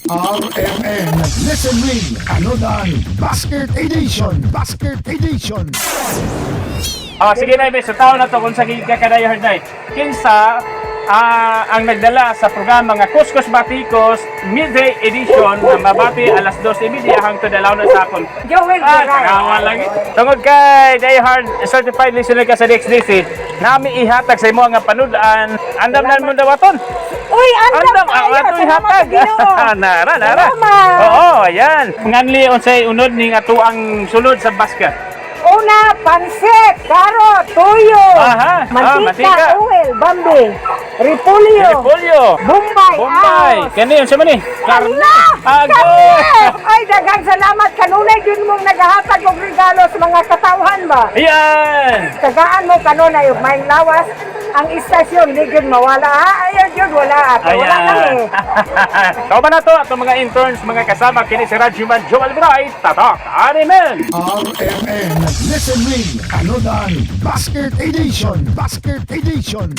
RMN Listen Ring Anodan Basket Edition. Basket Edition. Ah, sige na, sa tao na to kung sa ka ka-diehard night. Kinsa ang nagdala sa programa nga Kuskus Batikos Midday Edition nga mabati alas 2:30 hangtod alaw na sa hapon. Joel Ah, Guerrero. tagawa lagi. Tungod kay diehard certified listener ka sa DXDC, nami ihatag sa imo nga panudan. Andam na mo dawaton. Uy, andam Andam tayo. ang ato Salamat ihatag. sa Ginoo. Nara, nara. Salamat. Oo, ayan. Nganli unsay unod ning ato ang sulod sa basket? Una, pansit, karot, tuyo, Aha, ah, mantika, mantika. Oil, bambi, repolyo, Repolyo. Bombay, Bombay. ahos. Kani unsa man ni? Karne. Ala! Ago. Karne! Ay, daghang salamat. Kanunay din mong naghahatag og regalo sa mga katawhan ba? Ayan. Tagaan mo kanunay og maayong lawas. Ang istasyon di gyud mawala. Ah, ayaw gyud wala. Ato. Wala kami. Kauban na to atong mga interns, mga kasama kini si Rajuman Joel Bright, Tatak Animen. RMN Listen Ring Anodan Basket Edition. Basket Edition.